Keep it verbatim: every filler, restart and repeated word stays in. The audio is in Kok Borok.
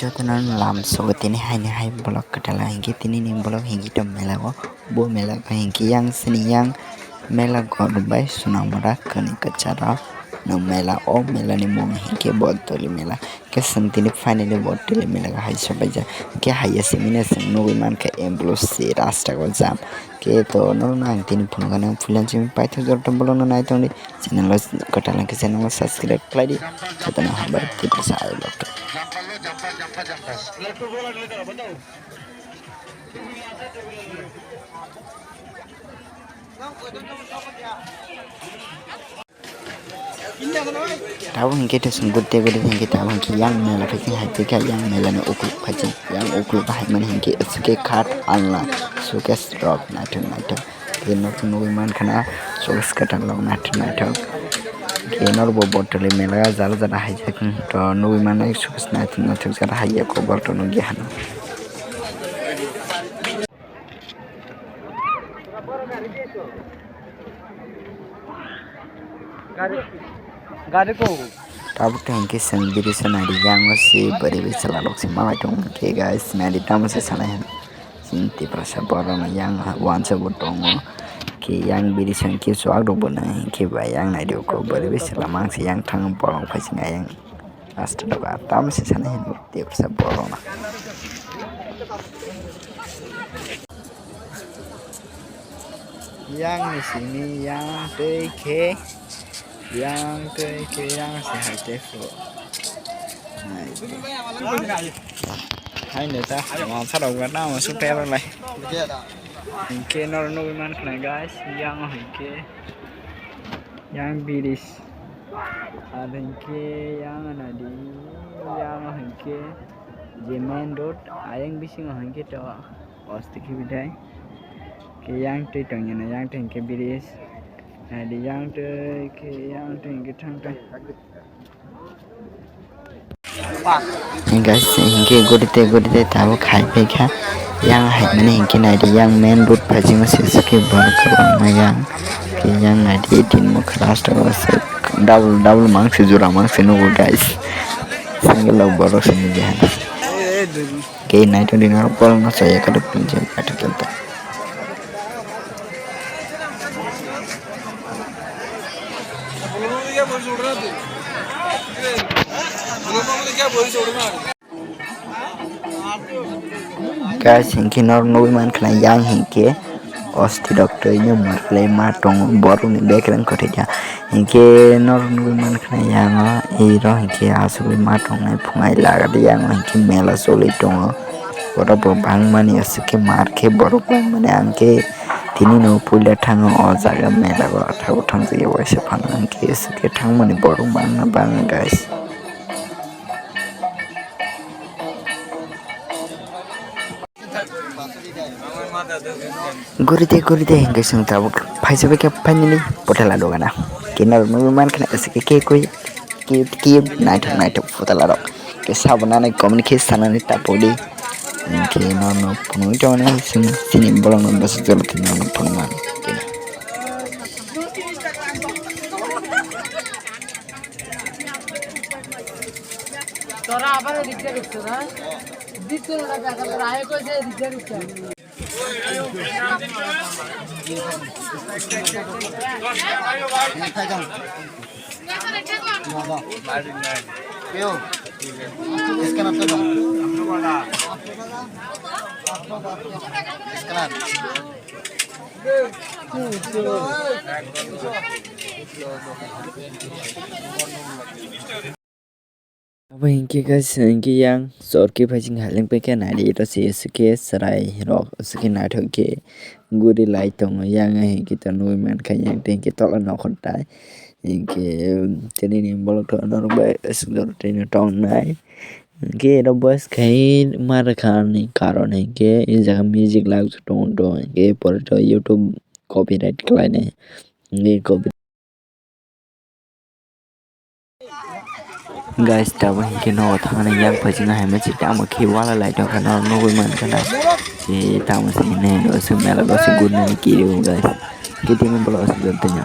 Jotono lam sogo tini haini hai vlog kwtal hinkhe tini ni vlog hinkhe to mela o bo mela o hinkhe yang sini yang mela gor bai sunamura kani kwcharo no mela o mela ni mung hinkhe Botoli mela. Khe chwng tini finally Botoli mela o hai sopaijak. Khe hai ya simi no chwng nugwi mankha ambulance se rasta o jam. Khe to norok no ang tini phunukha nang puila simi paithak jora to bolong no nai tongdi. Channel o kwtal hinkhe channel o subscribe khlai di. Jotono hambai tei bwsa ai lotto. Tabuk hinkhe to chwng gute gute hinkhe tabuk hinkhe yang mela phaiching hai tei kha yang mela ni ukuluk phaiching yang ukuluk hai mani hinkhe S K Khat Alna showcase rok naithok naithok. Tei nok nugwi mankha na showcase kwtal rok naithok naithok. Tei norok bo Botoli mela jala jala hai jak to nugwi mannai showcase naithok naithok jala hai ya kokborok to nugwi hano. Gari, gari ko. Tabuk tei hinkhe chwng biri sanai di yang o se bari bai chwla rok se malai tong khe guys sinai di tamo se sanai hwn. Chini Tiprasa borok no yang wansa bo tongo. Khe yang biri song khe chuak rok bo nang hinkhe bai yang nai di uko bari bai chwla mang se yang thang borok phai sinai yang. Last o ba tamo se sanai hwn Tiprasa borok no. Yang ni simi yang tei khe yang tei khe yang se hai tei pho. Hai ne ta ma sa rok na ma su te ro lai. Hinkhe nor nugwi man khna guys yang hinkhe yang biris. Ar hinkhe yang nadi yang hinkhe je main road ayang bisingo hinkhe to. Osti khibitai. Khe yang twi tongya na yang twi hinkhe bridge. Nadi yang twi khe yang twi hinkhe thang twi. Guys, hinkhe gurite gurite tabuk khai phaikha. Yang hai mani hinkhe naidi yang main road phaijima se sukhe borok kwbangma yang. Khe yang naidi tinmo khe last o se double double mangse jora mangse nugo guys. Single rok borok se nugwi hana. Khe naitongdi norok borok no chaya khe rw pini chaya khe rw ta. Guys, hinkhe norok nugwi mankha na yang hinkhe. Osti rok twi no mar kwlai ma tongo borok ni background kwthwi kha hinkhe norok nugwi mankha yang o iro hinkhe asugwi ma tongnai phunai laga di yang o hinkhe mela choli tongo borok bo bangmani aswk khe mar khe borok bangmani ang khe tini no puila thango o jaga mela o tabuk thang jagao waisa phano hinkhe aswk khe thangmani borok bangma bang guys. Guride guride hinkhe chwng tabuk phaijabai khe finally putala dogana. Khe norok nugwi mankha na aswk khe khe koi cute cute naithok naithok putala rok. Khe sabo nanai comment khe sanani tapodi. Hinkhe norokno phunugwi tongmani chwng chini bolongno bwsajwk jora tini norokno phunukmani. Tora abar rikja rikja na. Dito na jaga rahe ko je rikja rikja. Yo, इसका नाम तो दो। इसका नाम। Abo hinkhe khe hinkhe yang chorkhe phaising haileng paikhe naidi ito se aswk khe chwrai rok aswk khe naithok khe guri lai tongo yang hinkhe to nugwi mankha yang tei hinkhe tola nokhor tai hinkhe tini ni bolong to norok bai aswk jora tini tongnai hinkhe ero voice khai ma rwkha ni karon hinkhe e jaga music lagwi tongo to hinkhe pore to YouTube copyright khlainai hinkhe copy. Guys, tabuk hinkhe nogo thangna yang phaisingno hai mechik tamo khe wala lai tongkha norok nugwi mankha na. Khe tamo se hwnwi aswk mela o aswk gurnani kiri o guys. Khe tini bolong aswk jor tongya.